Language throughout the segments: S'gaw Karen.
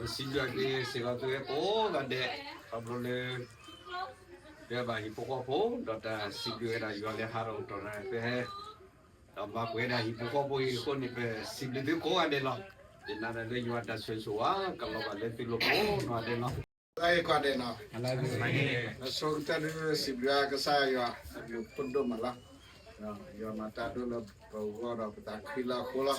ပစံးဘျုးက့ၤစ့ၢ်ကီးသုဝဲကိးဂၤဒဲး, ခီဖျိလၢ ပဘၣ်ဟံၣ်ဖိဃီဖိ ဒီးတၢ်စံးဘျုးဝဲဒၣ်ယွၤလၢဟးထီၣ်ကတီၢ်နၣ်ရံၣ် ပဟဲ ဒီးမၤပှဲၤဒၣ်ဟံၣ်ဖိဃီဖိအံၤအဃိန့ၣ် ပစံးဘျုးသုကိးဂၤဒဲးလီၤ. ယနာ်လၢယွၤတၢ်ဆိၣ်ဂ့ၤဆိၣ်ဝါ ကလီၤဘၣ်လၢသုလိၤကိးနီၢ်ဂၤဒဲးလီၤ. တၢ်ဂ့ၢ်ကိးဂၤဒဲးနီၤ, အဆိကတၢၢ်ဒုးစံးဘျုးကစၢ်ယွၤ အဘျုးဖးဒိၣ်မးလီၤ. ယွၤမၤတၢ်ဒိၣ်လၢပဂီၢ်ဒီးပသးခုလၢအ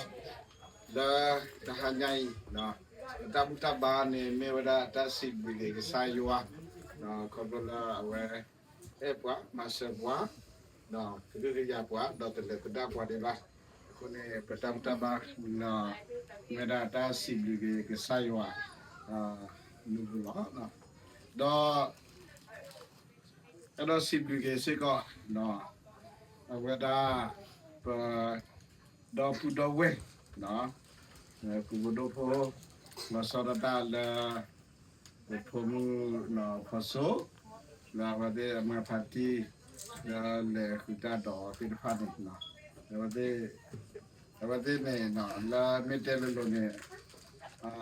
ဃိလီၤ. ဒီးတဟါညါအံၤ ပတၢ်ဘူၣ်တၢ်ဘါန့ၣ် မ့ၢ်ဝဲဒၣ်တၢ်စံးဘျုးက့ၤကစၢ်ယွၤ ခီဖျိလၢအဝဲ အဲၣ်ပှၤ မၤစၢၤပှၤ ဒီးကဟုကယာ်ပှၤ ဒီးတလဲၤသဒၣ်ပှၤဒံးဘၣ်. အဃိန့ၣ် ပတၢ်ဘူၣ်တၢ်ဘါ မ့ၢ်ဝဲဒၣ်တၢ်စံးဘျုးက့ၤကစၢ်ယွၤ မုၢ်ပူၤလီၤ. ဒီး အဲၣ်ဒိးစံးဘျုးက့ၤစ့ၢ်ကီး အဝဲဒၣ် ပ ဒီပုၢ်ဒီဝဲၢ် ကုၢ်ဖိဒိၣ်ဖိ လီၤဆီဒၣ်တၢ်လၢ ပဖိမုၣ်ဖီစိ လၢအဝဲသ့ၣ်အမါဖါတံၢ် လၢလဲၤဃုာ်တၢ်ဒီးအီၤသ့ၣ်တဖၣ်န့ၣ် အဝဲသ့ၣ်န့ၣ် လၢမ့ၢ်တဲလိၤလိၤန့ၣ်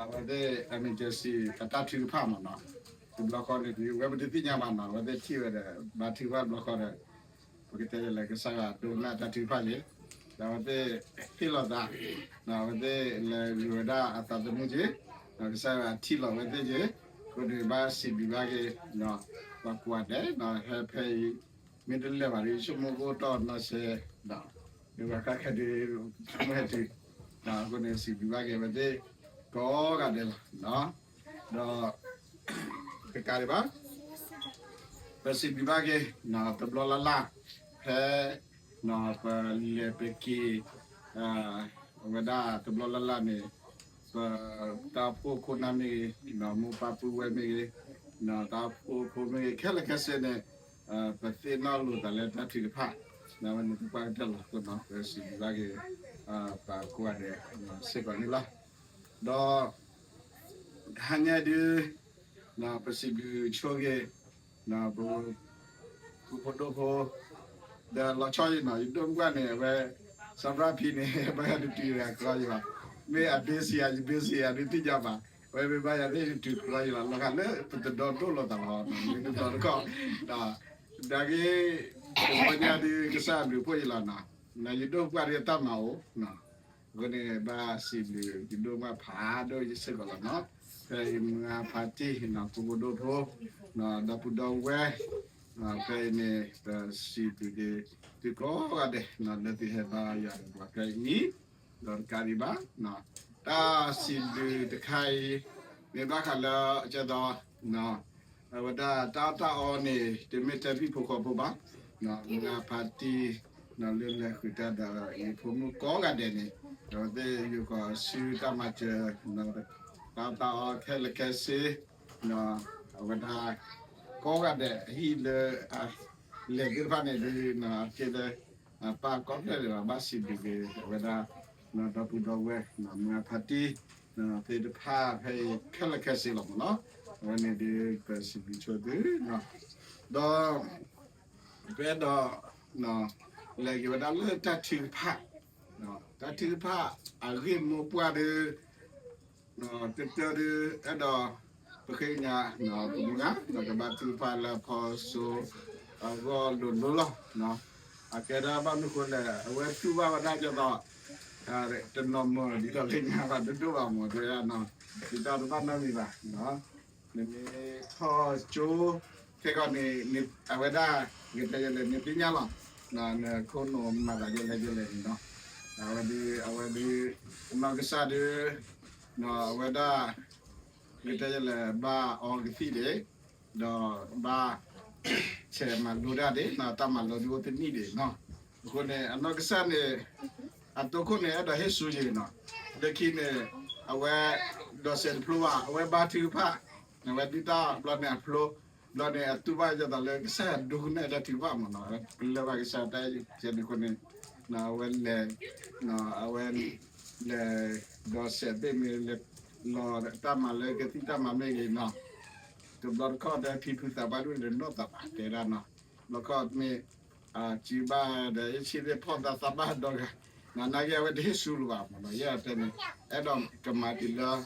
အဝဲသ့ၣ် emergency အတၢ်ထုကဖၣ်မးနီၤ, တဘျီဃီန့ၣ် ဝဲပတသ့ၣ်ညါဘၣ်နီၤ, အဝဲသ့ၣ်ထံၣ်ဝဲဒီး ဘါထုကဖၣ်တဘျီဃီဒီး ပကတဲလဲၣ် ကစၢ်ယွၤဒိကနၣ်တၢ်ထုကဖၣ်က့ၤ, ဒီးအဝဲသ့ၣ်ဟ့ၣ်လီၤသး, အဝဲသ့ၣ်လဲၤဂုာ်ဝဲဒၣ်အသးသမူက့ၤ, ကစၢ်ယွၤထံၣ်လီၤဝဲသ့ၣ်က့ၤ, အဃိန့ၣ်ဘၣ်စံးဘျုးဘၣ်က့ၤ ပှၤကိးဂၤဒဲး ဟဲဖဲအံၤ မ့ၢ်တလဲၤဘၣ်ဒီး ယဆိကမိၣ်ကအိၣ်တီၢ်နီၢ်ဆဲးဒီး မ့ၢ်ဘၣ်ဃးခဲဒုး ဆိကမိၣ်ဟဲတုၤ, အဃိန့ၣ် စံးဘျုးဘၣ်က့ၤဝဲသ့ၣ်ကိးဂၤဒဲးလီၤ. ဒီး တကးဒံးဘၣ် ပစံးဘျုးဘၣ်က့ၤ တဘျီလၢ်လၢ် ဖဲ ပလဲၤပက့ၤ အဝဲဒၣ်တဘျီလၢ်လၢ်န့ၣ် ပတၢ်အိၣ်ဖှိၣ်ခိၣ်နၢ်မ့ၢ်ဂ့ၤ, မိၢ်ပၢ်ပုၢ်ဝဲၢ်မ့ၢ်ဂ့ၤ, တၢ်အိၣ်ဖှိၣ်ဖိမ့ၢ်ဂ့ၤ ခဲလၢာ်ခဲဆ့န့ၣ် ပသ့ၣ်နီၣ်လိာ်သးလၢတၢ်ထုကဖၣ်, အဝဲန့ၣ်သပှၢ်ကတၢၢ်လီၤ. အဃိန့ၣ်ပစံးဘျုးဘၣ်က့ၤ ပှၤကိးဂၤဒဲးစ့ၢ်ကီးန့ၣ်လီၤ. ဒီး တဟါညါဒုး ပစံးဘျုးဆိက့ၤ ပ ကုၢ်ဖိဒိၣ်ဖိ ဒီးလီၤဆီအံၤနီၤ ယဒိၣ်မုၢ်ပှၢ်န့ၣ် အဝဲ စီၤပြၣ်ဖံန့ၣ် ဘၣ်ယၤတတုၤတဂၤကလီယၤဘၣ်, မ့ၢ်အ busy ဧါ ယ busy ဧါ ဒုးသ့ၣ်ညါဘၣ်, အဝဲမ့ၢ်ဘၣ်ယၤသ့ၣ်တတုၤကလီယၤလီၤ လီၤဂာ်လၢပတဒီဒိၣ်လိာ်သးလီၤ မ့ၢ်တဒီတခီ ဒီး ဒ်က့ တဘျီညါဒုးကစၢ်အဘျုးဖှိၣ်ယလီၤနီၤ, ယဒိၣ်မုၢ်ပှၢ်ဒုးတၢ်မၤအိၣ် အဃိန့ၣ် ဘၣ်စံးဘျုးယဒိၣ်မုၢ်ပှၢ်ဖးဒိၣ်ယစ့ၢ်ကီးလီၤနီၤ, ဖဲအံၤမုၢ်ဂၤဖါတံၢ် ကုၢ်ဖိဒိၣ်ဖိ ဒီပုၢ်ဒီဝဲၢ် ဖဲအံၤန့ၣ် ပစံးဘျုးက့ၤသုကိးဂၤဒဲး လၢသုဟဲဘါယွၤပှၤဖဲအံၤ ဒီးတကးဒံးဘၣ် တၢ်စံးဘျုးတခါအံၤ မ့ၢ်ဘၣ်ဃးလၢ ကဲသိး အဝဲဒၣ်တၢ်အီၣ်တၢ်အီန့ၣ် တမ့ၢ်ထဲဟံၣ်ဖိဃီဖိဘၣ်, မုၢ်ဂၤဖါတံၢ် လၢလဲၤဃုာ်တၢ်ဒီးယဖိမုၣ်ကိးဂၤဒဲးန့ၣ် အဝဲသ့ၣ်ယိၤကီၢ်ဆူတၢ်မၤစၢၤ တၢ်အီၣ်တၢ်အီခဲလၢာ်ခဲဆ့ အဝဲဒၣ် ကိးဂၤဒဲး အဟံၣ်လၢ လဲၤသ့ၣ်တဖၣ်န့ၣ်ဒုး အကဲလၢ ပၢ်ကိးဖျၢၣ်ဒဲးလီၤ ဘၣ်စံးဘျုးက့ၤ အဝဲဒၣ် ဒီပုၢ်ဒီဝဲၢ် မုၢ်ဂၤဖါတံၢ် သ့ၣ်တဖၣ်ဖဲအံၤခဲလၢာ်ခဲဆ့လီၤမ့ၢ်နီၤ, အဝဲန့ၣ်ဒုး ပစံးဘျုးဆိသု ဒီး ပအဲၣ်ဒိး လဲၤက့ၤဝဲဒၣ်လၢတၢ်ထုကဖၣ်, တၢ်ထုကဖၣ်အဂ့ၢ်မိၢ်ပှၢ်ဒုး ကတၢၢ်ဒုး အဲၣ်ဒိး ပဃ့ကညး ပမုၢ်ဂၤ ဒီးကဘါထုကဖၣ်လၢဖီစိအဂီၢ်လိၤလိၤလီၤ. အကဲဒၣ်ဘၣ်မနုၤဃိလဲၣ် အဝဲတူၢ်ဘၣ်ဝဲဒၣ်ကဲသိး တနီၤမီၢ်ဒ်သိးလၢညါဘၣ် တဒိၣ်ဘၣ်မီၢ်တဲဒၣ်နီၤ ဒ်သိးတဘၣ်နီတမံၤဘၣ် နမ့ၢ်ထီၣ်ကၠိ ခဲကီးန့ၣ် အဝဲဒၣ် ကတဲယဲလဲၣ် နသ့ၣ်ညါလီၤ နခိၣ်နူာ်မၤသးယဲလဲၣ်ယဲလဲၣ်န့ၣ်နီၤ အဝဲဒၣ် အဝဲဒၣ် အနီၢ်ကစၢ်ဒုး အဝဲဒၣ် ကတဲယဲလဲၣ် ဘၣ်အီကသံၣ်ဒံး ဒီးဘၣ် ဆဲးမၤလိတၢ်ဒံး တၢ်မၤလိဒုးအိၣ်တနံၣ်ဒံးနီၤ အဃိန့ၣ် အနီၢ်ကစၢ်န့ၣ် အတိခိၣ်န့ၣ် အဲၣ်ဒိးဟ့ၣ်ဆူယံၤနီၤ လၢခံန့ၣ် အဝဲ ဒိးစဲးတဖျိဘၣ် အဝဲဘါထုကဖၣ် အဝဲဒုးတၢ်ဘျီန့ၣ်အဖျိ ဘျီန့ၣ် အတူၢ်ဘၣ်ယဲသိးလၢကစၢ်ယွၤဒိကနၣ်တၢ်ထုကဖၣ်မ့ၢ်နီၤ ပလၢၢ်ဘၣ်ကစၢ်တၢ်ယဲန့ၣ်အဃိန့ၣ် အဝဲလဲၤ အဝဲ လဲၤ ဒိးစဲးဘ့ၣ်မ့ၢ်လဲၤ လီၤတၢ်မၤလၢကသံၣ်တၢ်မၤမ့ၢ်ဂ့ၤနီၤ တဘျီတခီၣ်ဒီးဖံဖုသးပှၢ်ဒိၣ်န့ၣ် တနီၢ်သးဘၣ်တဲဒၣ်နီၤ ဘျီခီၣ်မ့ၢ် စံးဘၣ်ဒီး ဟ့ၣ်ဆံသ့ၣ်ဖီၣ်သးသးဘၣ်ဒီးဂၤ နာ်က့အဝဲတဟ့ၣ်ဆူလၢၤဘၣ်မ့ၢ်နီၤ ယဲအတဲန့ၣ် အဲၣ်ဒိးကမၤတုၤလၢ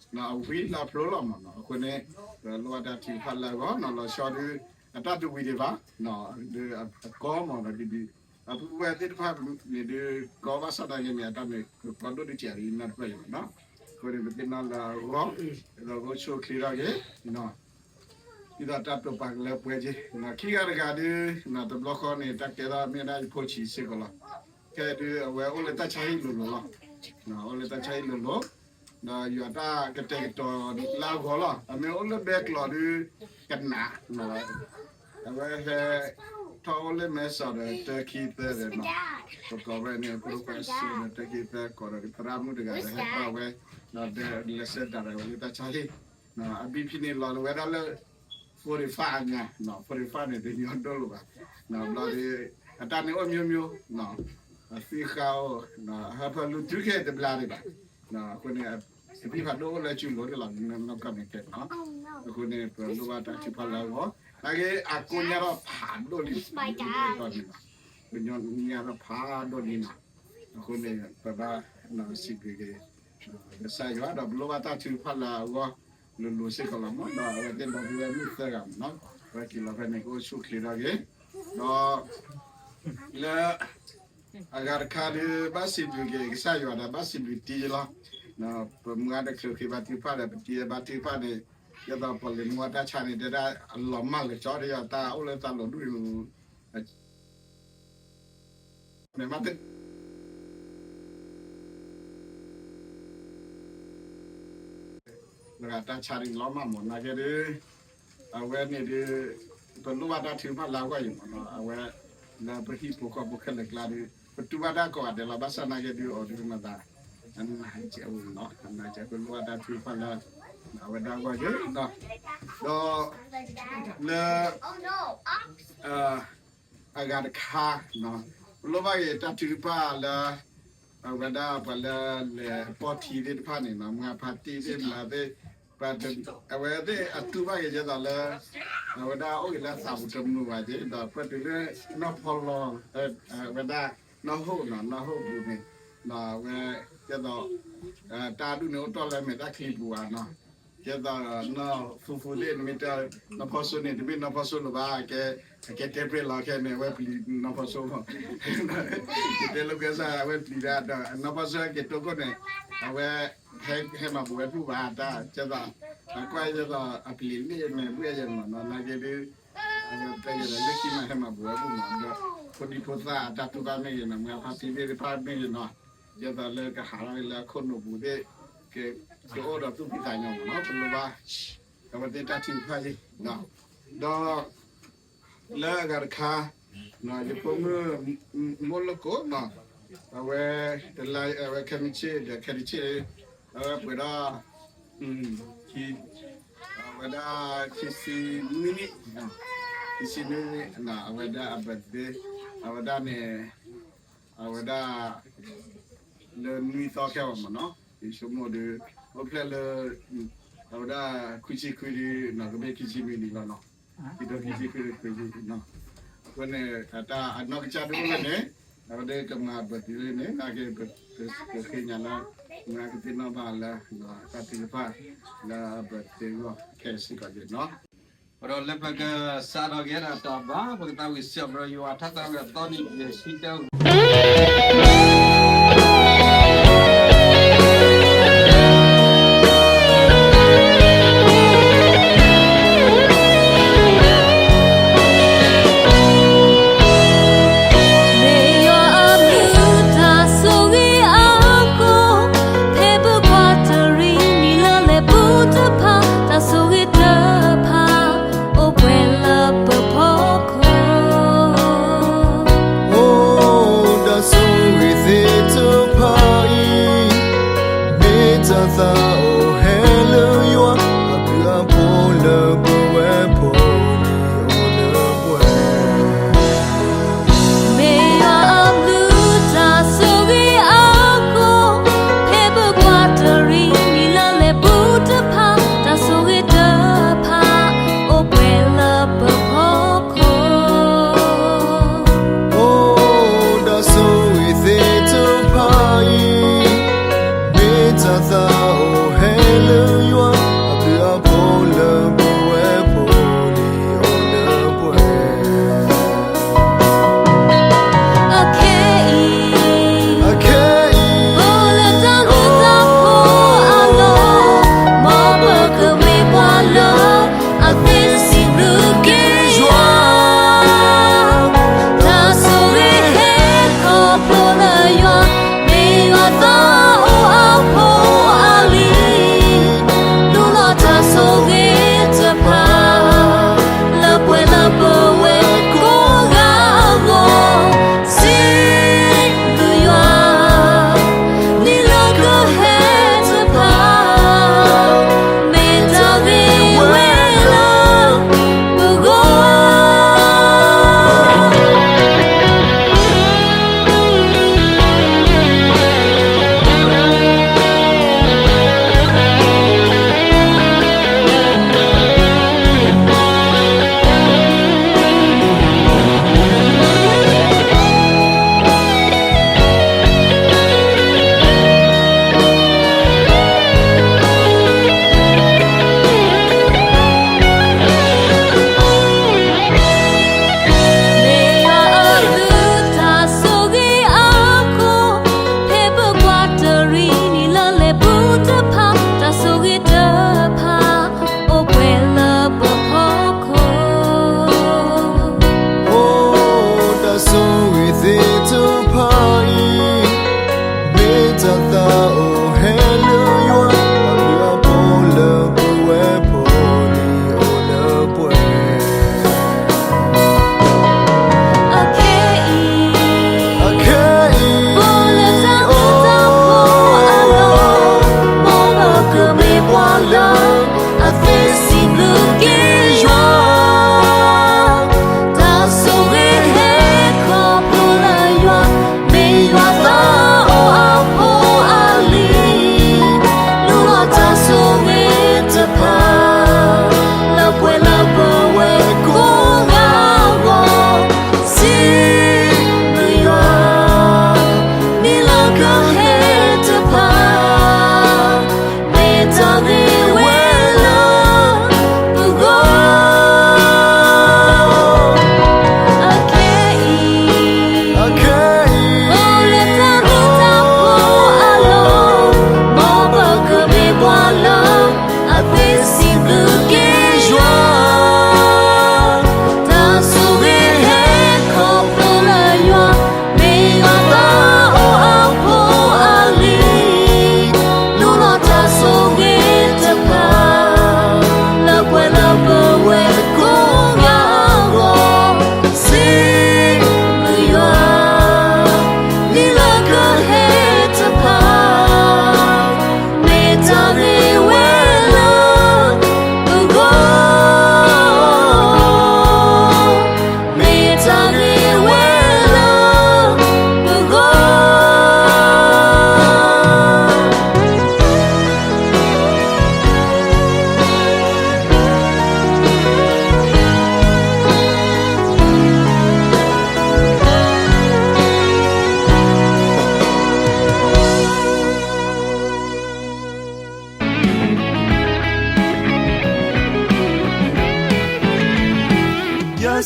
အဝံၤလၢအဖျိလီၤမးနီၤ. အဃိန့ၣ် ပလိၣ်ဘၣ်တၢ်ထုကဖၣ်လၢအဂီၢ်နီၤ, လီၤဆီဒုး အတၢ်တဝံၤဒံးဘၣ်, ဒုးအကီမးနီၤဒ်ဒ် အပူၤဝဲသ့ၣ်တဖၣ်န့ၣ်ဒုး ကီဘၣ်ဆၣ်သနာ်က့န့ၣ် အတၢ်မ့ၢ်ကီဒိၣ်ဒံးစဲးဒ်နီတဖျၢၣ်အံၤမးနီၤ. အဃိန့ၣ် ပသ့ၣ်နီၣ်လၢအဂီၢ် ဒီးကအိၣ်ဆူၣ်အိၣ်ချ့ထီၣ်က့ၤ ဒ်သိးတၢ်တိာ်ပာ်ကလၢပှဲၤက့ၤ, ခံဂၤတဂၤဒုး တဘျီဃီန့ၣ် တၢ်ကဲထီၣ်မ့ၢ်ဒၣ်ယဖိဆံးစ့ၢ်ကီးလီၤ. ခဲဒုးအဝဲအိၣ်လၢတၢ်ဆါဟံၣ်လိၤလိၤလီၤ. အိၣ်လၢတၢ်ဆါဟံၣ်လိၤလိၤ, ဒီးယွၤတၢ်ကတဲာ်ကတီၤလၢအဂီၢ်လီၤ. အမ့ၢ်အိၣ်လၢဘဲကျိးဒုး ကနး အဝဲဟဲထီၣ်အိၣ်လၢမဲဆီးဒီးတၢခံသၢဒီးနီၤ, ပကိးဝဲန့ၣ် ဖိဒိၣ်ခွါစိဒီးတၢခံသၢကိးဒီးသရၣ်မုၣ်တဂၤဒီးဟဲထီၣ်ဝဲ, ဒီးလဲၤဆှၢတၢ်ဒီးဝဲလၢတၢ်ဆါဟံၣ်, အဘံဖံန့ၣ်လီၤလၢဝဲဒၣ်လၢ forty-five အညါ, forty-five န့ၣ် တညီဒိၣ်လၢၤဘၣ်, ဘျီဒီး အတၢ်န့ၣ်အိၣ်မျိုးမျိုး, အသံဃာ်အိၣ်, ဟၢဖၢလူၤတုၤခဲတဘျါဒံးဘၣ်, အဃိန့ၣ် သံဖးဒိၣ်အိၣ်လၢစုလိၤဒံးလီၤ နီၢ်ကီၢ်န့ၣ်ကဲနီၤ. အဃိန့ၣ် ပလိၣ်ဘၣ်တၢ်ထုကဖၣ်လၢအဂီၢ်, နာ်က့ အကိညါထီၣ်ဖးဒိၣ်လံ, ဒီးန့ၣ်လီၤ, ကိညါထီၣ်ဖးဒိၣ်လံနီၤ. အဃိန့ၣ် ပဘၣ်စံးဘျုးက့ၤ ကစၢ်ယွၤဒီးပလိၣ်ဘၣ်တၢ်ထုကဖၣ်လၢအဂီၢ်လိၤလိၤစ့ၢ်ကီးလီၤမး, ဒီးအဝဲသ့ၣ်ဒီပုၢ်ဝဲၢ်မုၣ်သၢဂၤမးနီၤ, အဝဲက့ၤလီၤဖဲန့ၣ် ကအိၣ်ဆူၣ်အိၣ်ချ့ထီၣ်က့ၤ, ဒီး လၢ အဂၤတခါဒုး ဘၣ်စံးဘျုးက့ၤကစၢ်ယွၤဒီး ဘၣ်စံးဘျုးတ့ၢ်လီၤ. ပမုၢ်ဂၤတချုးဃ့ဘါထုကဖၣ်ဒီး ပတ့ဘါထုကဖၣ်န့ၣ်, ဒ်သိးပီၣ်လဲၣ်မူအတၢ်ဆါန့ၣ် တဲဒၣ်အလီၤမၢ်လၢာ်ကၠီဒီး တၢ်အိၣ်လၢသးလိၤဒူၣ်န့ၣ် မ့ၢ်မးတ တဂၤတၢ်ဆါန့ၣ်လီၤမၢ်မး နာ်က့ဒုး အဝဲန့ၣ်ဒုး ပလိၣ်ဘၣ်တၢ်ထုကဖၣ်လၢအဂီၢ်အံၤမးနီၤ, အဝဲ လၢပဟံၣ်ဖိဃီဖိခဲလၢာ်ကျါဒုး ပတူၢ်ဘၣ်တၢ်ကိးဂၤဒဲးလီၤ, ဘၣ်ဆၣ်နာ်က့ဒုး အီၤဒုးမၤသး အနးကဲးဝဲနီၤ, အနးကဲး ပလိၣ်ဘၣ်တၢ်ထုကဖၣ်လၢ အဝဲဒၣ်အဂီၢ်ယဲနီၤ, ဒီး လၢ အဂၤတခါ ပလိၣ်ဘၣ်က့ၤတၢ်ထုကဖၣ်လၢ အဝဲဒၣ်ပှၤလၢလဲၤပီၢ်ထံသ့ၣ်တဖၣ်န့ၣ်နီၤ, မုၢ်ဂၤဖါတံၢ်သ့ၣ်မနုၤသ့ၣ်, အဝဲသ့ၣ်အတူၢ်ဘၣ်က့ၤဒ်သိးလၢ အဝဲဒၣ်အိၣ်က့ၤလၢသးပူၤတမုာ်ဘၣ်က့ၤ, ဒီးပတုၤလၢနီၢ်ဖီလီၤ အဝဲဒၣ်နီၢ်ဟိၣ်နီၤ, နီၢ်ဟိၣ်ပူၤန့ၣ် အဝဲ ဒ်သိး တၢ်ဒူၣ်န့ၣ်အိၣ်တ့ၢ်လၢမဲာ်တၢ်ချံပူၤဧါနီၤ, ဒ်သိးနီၢ်ဖူဖူသ့ၣ် နမ့ၢ်တဲ နီၢ်ဖီဆိန့ၣ် တမ့ၢ်နီၢ်ဖီဆိလၢၤဘၣ်, အကဲတဲပြဲၢ်လီၤခဲန့ၣ် အဝဲပျံၤနီၢ်ဖီဆိမး, ယတဲလိာ်ကွဲစၢ် အဝဲပျံၤဒၣ်ဒီး နီၢ်ဖီဆိက့ၤတိခိၣ်န့ၣ် အဝဲ ဟဲမၤဘူးဝဲဘူၣ်ဘၣ်တၢ် ဒ်သိး အကွၢ်ဒ်သိးအပျံၤန့ၣ်မ့ၢ်ဘၣ်ယဲၢ်မးနီၤ, နာ်က့ဒုး အဝဲတဲယဲၢ်ဒီး လၢခံမးဟဲမၤဘူးဝဲဘူၣ်မး ဒီး ဖိဒံဖိသၣ်အတၢ်တူၢ်ဘၣ်မ့ၢ်ဂ့ၤနီၤ, မုၢ်ဂၤဖါတံၢ်သ့ၣ်တဖၣ်မ့ၢ်ဂ့ၤနီၤ, ဒ်သိးလၢကဟးထီၣ်က့ၤလၢအခိၣ်နူာ်ပူၤသ့ၣ် ကအိၣ်ဒီးသူၣ်ဖှံသးညီမးနီၤ, ပလိၣ်ဘၣ် အဝဲသ့ၣ်တၢ်ထုကဖၣ်ယဲၢ်, ဒီး လၢအဂၤတခါ ယဖိမုၣ် မိၢ်လၢကိးနီၤ, အဝဲ တလါ အဝဲခဲမုၢ်ဆ့ၣ်ဒီးခဲတဆ့ၣ် အဝဲပှဲၤဒီး အဝဲဒၣ် ခံဆံနွံနံၣ်, ခံဆံနွံနံၣ် အဝဲဒၣ်အ birthday အဝဲဒၣ်န့ၣ် အဝဲဒၣ် လၢနွံသီခဲအံၤမးနီၤ, ယဆိကမိၣ်ဒီး အိၣ်ဖျဲၣ်လၢ အဝဲဒၣ် ခွံဆံခွံဒုး ကမ့ၢ်ခံဆံနွံနံၣ်လီၤနီၤ, ခံဆံခွံဒုး ခွံဆံနွံနံၣ်နီၤ, အဃိန့ၣ် အတၢ်အနီၢ်ကစၢ်ဒုးအိၣ်ဖဲန့ၣ် အဝဲဒၣ်ကမၤ birthday န့ၣ် နာ်က့ ပဃ့ညါလၢ မုၢ်ဂၤကသ့ၣ်နီၣ်ဘၣ်လၢ တၢ်ထုကဖၣ်လၢ birthday အဂီၢ်ခဲစ့ၢ်ကီးန့ၣ်နီၤ, ဒီးလၢပကစးထီၣ်က့ၤဒီးတၢ်ဘါ ပကသးဝံၣ်စံးဘျုးယွၤထါသးဝံၣ်အသီနံၤ ယဲၢ်ဆံတၢ မ့ၢ်ယွၤအမ့ၢ်တၢ်ဆိၣ်ဂ့ၤအါကီး, ဖဲပကွၢ်တရံးနံၣ်လၢလဲၤပူၤတဖၣ်, တၢ်ဆိၣ်ဂ့ၤတဖၣ် အိၣ်ပှဲၤလၢပဖီခိၣ်, အိၣ်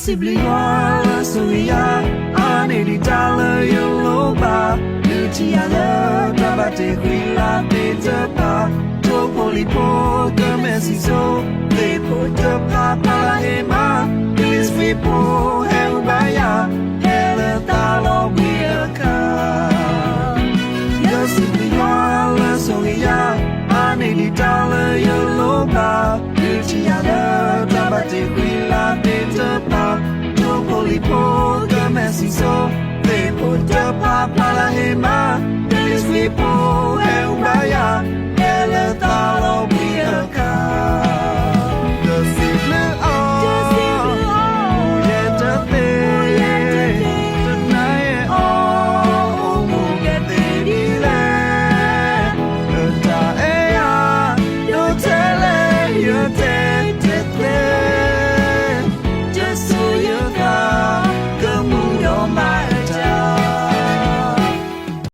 စံးဘျုးယွၤလၢဆိၣ်ဂ့ၤယၤ, အါန့ၢ်ဒံးတၢ်လၢယလိၣ်ဘၣ်, ဒုးထံၣ်ယၤလၢတၢ်ဘၣ်တ့ၢ်ဃံလၤသ့ၣ်တဖၣ်, ထိၣ်ဖိလံၣ်ဖိကမဲာ်စံၣ်စိၤ, သ့ၣ်ဖိတဖၣ်ဖးလၢဟ့ၣ်မး, ကလံၤဆှံဖိဟဲရူၢ်ဘၣ်ယၤ, ဟဲလၢသးလီၤဘှံးအခါ ယစံးဘျုးယွၤလၢဆိၣ်ဂ့ၤယၤ, အါန့ၢ်ဒံးတၢ်လၢယလိၣ်ဘၣ်, ဒုးထံၣ်ယၤလၢတၢ်ဘၣ်တ့ၢ်ဃံလၤသ့ၣ်တဖၣ်, ထိၣ်ဖိလံၣ်ဖိကမဲာ်စံၣ်စိၤ, သ့ၣ်ဖိတဖၣ်ဖးလၢဟ့ၣ်မး, ကလံၤဆှံဖိဟဲရူၢ်ဘၣ်